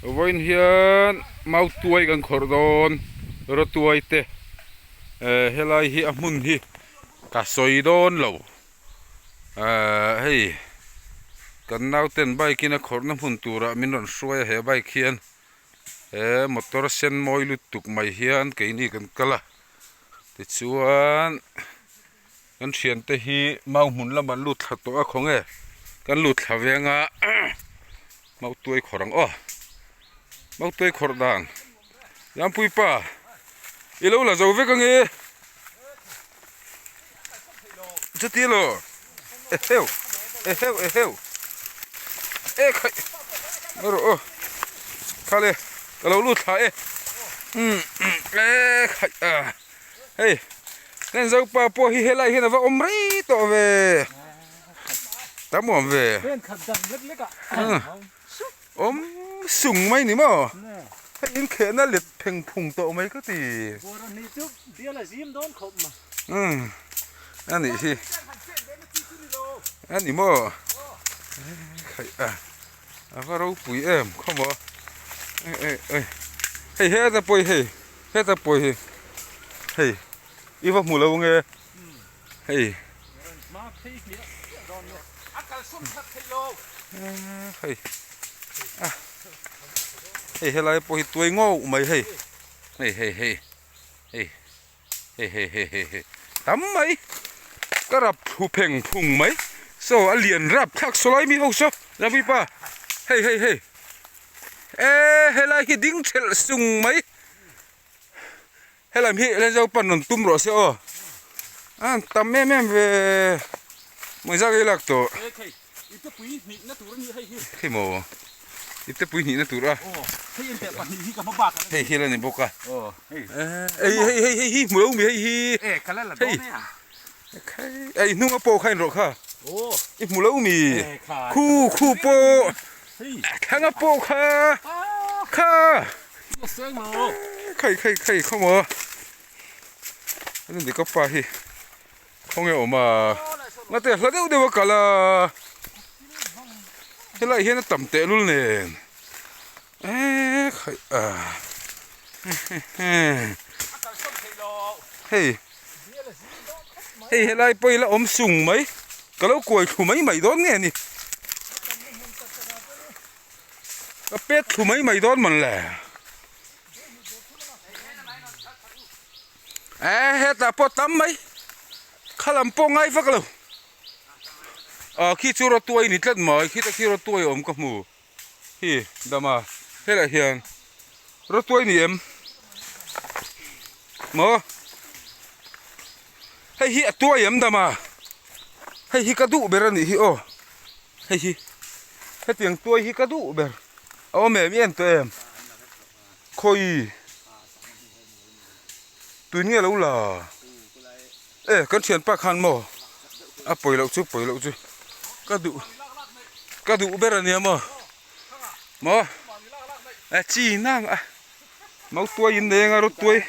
Vawiin hian mautuai kan khawrh dawn rawtuai te eh helai hi a hmun hi ka sawi dawn lo eh hei kan nauten bike in a khawrhna hmun turah min rawn hruai a he bike hian he motor sen mawi lutuk mai hian keini kan kal a tichuan. Kan thiante hi mau hmun lamah an lut thla tawh a khawnge kan lut thla veng a mau tuai khawrh ang aw mau tuai khawrh dan Lampuii pa i lo la zo vek ange chuti elaw eheu eheu eheu e khaih erawh aw khale ka lo lut thla e umm e khaih a. Hei heng zopa pawh hi helai hian a va awm rei tawh ve tam awm ve awm sung mai ni maw hei in khehna let pheng phung tawh mai ka ti umm a nih hi a ni maw a va ropui em khawmaw hei heta pawh hi hei. Heta pawh hi hei i va hmu lo nge hei hei a hei helai pawh hi tuai ngawh mai hei hei hei hei hei hei hei hei hei hei tam mai ka rap thu pheng phung mai saw a lian rap thlak saw lai mi ho saw Ravi pa hei hei hei. E helai hi ding thelh sung mai helam hi Lenzo pan rawn tum rawh se aw a tam em em ve mawizak ei lak tawh hei maw ipte pui hnihna tur a hei hi la ni bawk a hei hei hei hei hi hmu lo mi hei hi hei Hei hnunga pawh kha inrawh kha i hmu lo mi khu khu pawh thlanga pawh kha kha khai khai khai khaw maw ani ka pa hi khawnge awm a ngate hla deuh deuh a kal a helai hian a tam tehlul nen e khai a hei. Hei helai pawh ila awm sung mai ka lo kuai thlu mai mai dawn nge ni ka pet thlu mai mai dawn mawn le e hetah pawh tam mai khalam pawh ngai vak lo ah khi chu rawtuai ni tlat mai khita khi rawtuai awm ka hmu. Hi dama helaiah hian rawtuai ni em maw hei hi a tuai em dama hei hi ka duh ber a nih hi aw hei hi hetiang tuai hi ka duh ber a awm em i en tawh em khawi tui nge lo la e kan thianpa khan maw a pawi loh chu pawi loh chu ka duh ka duh ber ania maw maw a chi nang a mau tuai in nei anga rawt tuai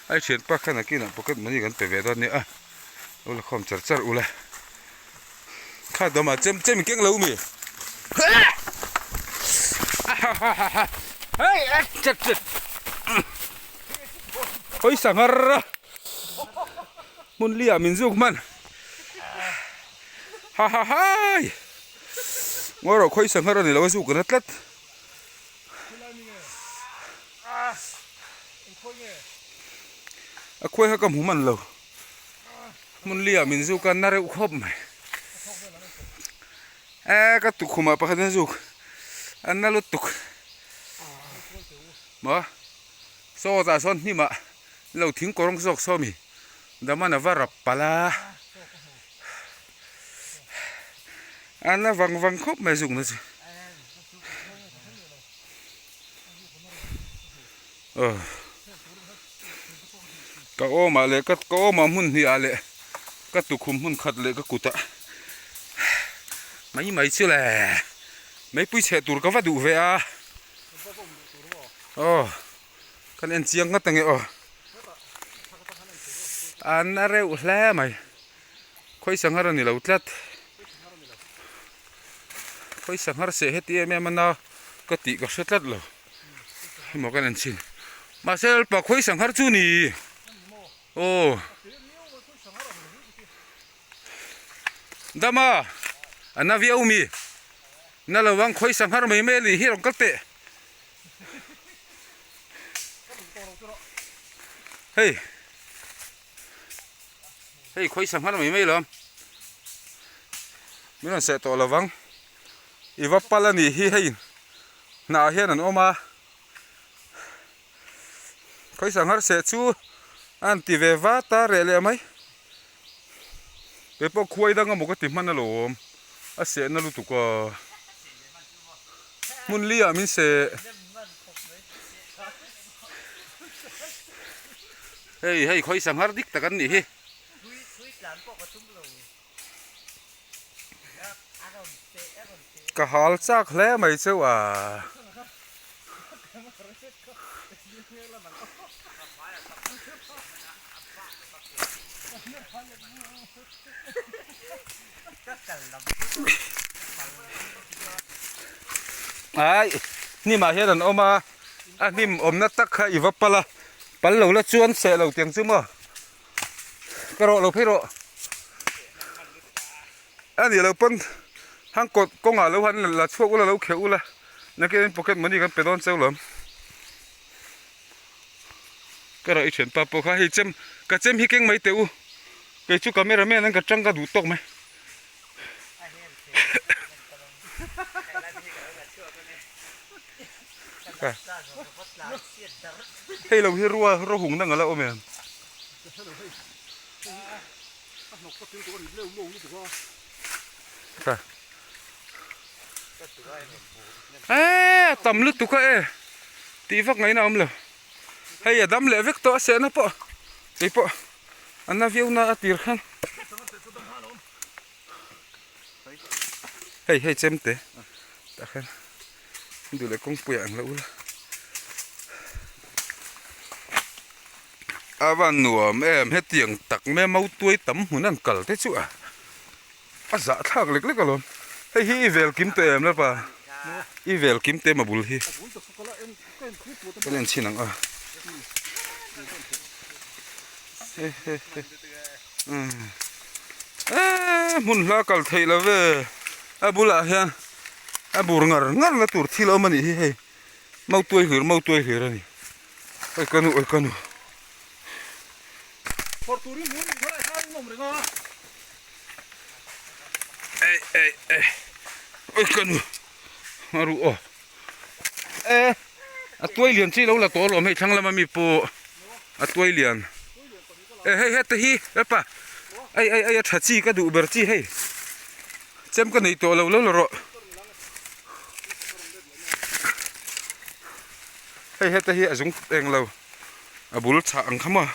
ai thianpa khan a kinah pocket money kan pe ve dawn nia a lo la khawm char char ula kha dawmah chem chem i keng lo mi hawi sanghar a hmun liah min zuk hman ha ha hai ngawi rawh khawi sanghar a ni lo a zuk na tlat a khuai kha ka hmu hman lo. Hmun liah min zuk a na reuh khawp mai e ka tukhumah pakhat in a zuk a na lutuk maw saw tah sawn hnimah lo thing kawrawng zawk saw mi daman a va rap palh a a na vang vang khawp mai zukna chu aw. Ka awmah leh ka ka awmah hmun hnih ah leh ka tukhum hmun khat leh ka kutah mai mai chu le meipui chheh tur ka va duh ve a aw kan en chiang nghat ange aw a na reuh hle mai khawi sanghar a ni lo tlat. Khawi sanghar seh heti em em a na ka tih ka hre tlat lo hemaw ka en chin mahse lalpa khawi sanghar chu ni aw dama a na viau mi na lo ang khawi sanghar mai mai a nih hi rawn kal teh hei Hei khawi sanghar mai mai lawm. Min rawn seh tawh lovang. I va pal a nih hi hei hnah ah hian an awm a. Khawi sanghar seh chu a han ti ve vat a reh leh mai. Kei pawh khuai dang emaw ka ti hman alawm. A sehna lutuk a. Hmun li ah min seh. Hei hei khawi sanghar dik tak an nih hi. Ka hal chak hle mai cheu a. Ai hnim ah hian an awm a a hnim awmna tak kha i va pal a pal lo la chuan seh lo tiang chu maw ka rawh lo phei rawh a nih loh pawn hang kawt kawngah lo han la chhuak ula lo kheuh ula nakin in pocket money kan pe dawn cheu lawm ka rawh i thianpa pawh kha hei chem ka chem hi keng mai teh u. Kei chu camera man an ka tang ka duh tawk mai. Hei lo hi rua ro hung na ngala awm em. Eee tam lutuk a e tih vak ngaihna awm lo. Hei a dam leh vek tawh a sehna pawh keipawh. A na viau na a tir khan. Hei hei chem te tah khan duh leh kawngpui ah ang lo ula. A van nuam em hetiang tak mai a mautuai tam hmun an kal te chu a a zahthlak lek lek alawm. Hei hi i vel kim tawh em lapa i vel kim teh em a bul hi kan en chhin ang a. Eee hmun hla kal theih lo ve a bulah hian a bur ngar ngar na tur thil a awm a nih hi hei mautuai hlir mautuai hlir a ni oi ka nu oi ka nu. Ei ei ei oi ka nu a ruh aw. E a tuai lian chi lo la tawh alawm hei thlang lama mi pawh a tuai lian e hei heta hi hepa ei ei ei a tha chi ka duh ber chi hei chem ka nei tawh lo lo la rawh hei heta hi a zung eng lo a bul chhah ang kha maw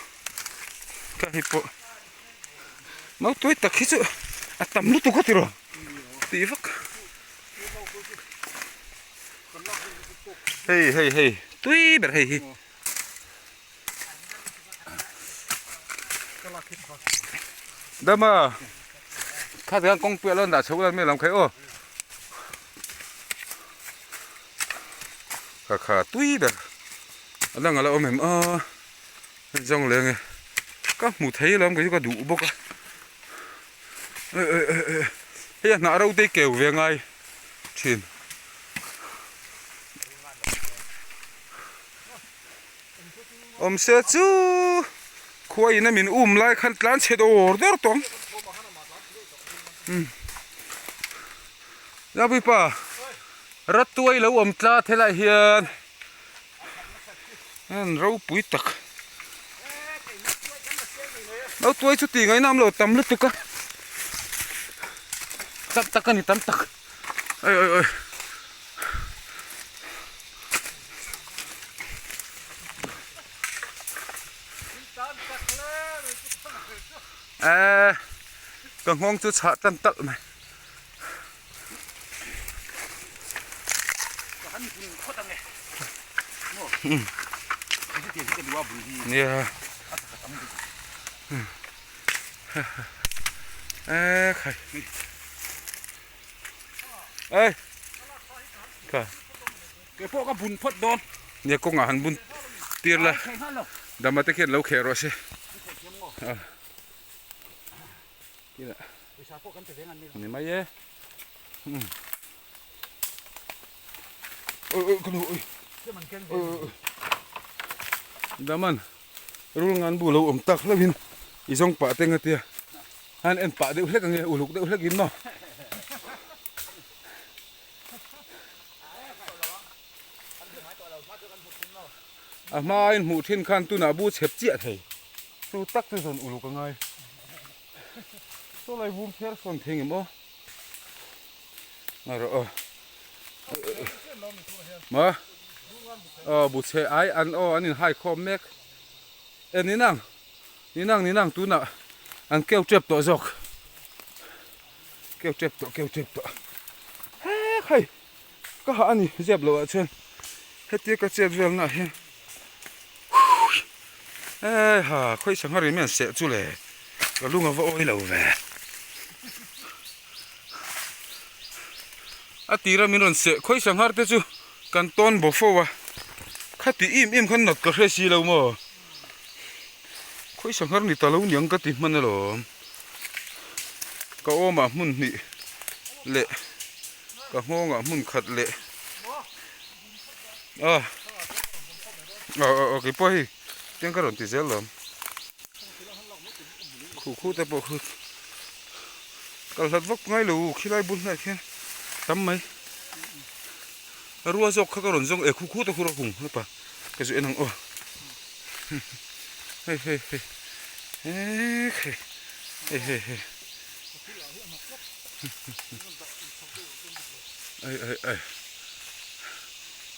ka hei pawh mau tuai tak hi chu a tam lutuk a ti rawh tih vak. Hei hei hei tui ber hei hi. Dama kha te khan kawngpui a lo dah chho ula mi lam khai aw. Kha kha tui ber a dang a la awm em a zawng leng e ka hmu thei lo ang kei chu ka duh bawk a. Hei a hnah ro te keu ve ngai thin. Awm se chu khua in a min um lai khan tlan chhe dawr dawr tawng. Lapuipa ratuai lo awm tlat helai hian. An ropui tak. Lo tuai chu tih ngaihna awm lo tam lutuk a. Tam tak a ni tam tak. Oi oi oi. Eee ka nghawng chu chhah tan talh mai. Nia e khai ei. Kha. Kei pawh ka bun phawt dawn. Nia kawngah han bun tir la. Dama te khian lo kheh rawh se. Ni mai e. Oi oi ka nu oi. Oi oi. Daman rul ngan bu lo awm tak hlauhin i zawng pah te nga tia. Han en pah deuh hlek ange uluk deuh hlek in maw. A hma in hmuh thin khan tunah bu chhep chiah thei. Chu tak chu zawn uluk a ngai. Saw lai vum pher sawn thei ngem aw. Nga rawh aw. Ma. Aw bu chhe ai an aw an in hai khawm mek. E ni nang. Ni nang ni nang tunah an keu tep tawh zawk. Keu tep tawh keu tep tawh. He khai ka hah a ni zep loh ah chuan hetia ka chet vel na ah hian e ha khawi sangha ri mai an seh chu le ka lung a va awi lo ve. A tira min rawn seh khawi sanghar te chu kan tawn baw fo a khati im im khan nat ka hre si lo maw. Khawi sanghar ni ta lo niang ka ti hman alawm. Ka awmah hmun hnih leh ka nghawngah hmun khat leh a aw aw aw keipawh hei tiang ka rawn ti zel lawm. Khu khu te pawh khu kal hlat vak ngai lo u khilai bul hnaiah khian tam mai. Rua zawk kha ka rawn zawng e khu khu te khu rawh hung hepa. Ka zu en ang aw hei hei hei hei hei hei hei ai ai ai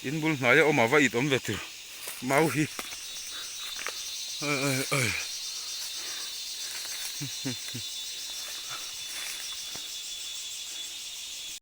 in bul hnaia awm a va it awm ve tur mau hi ai ai ai.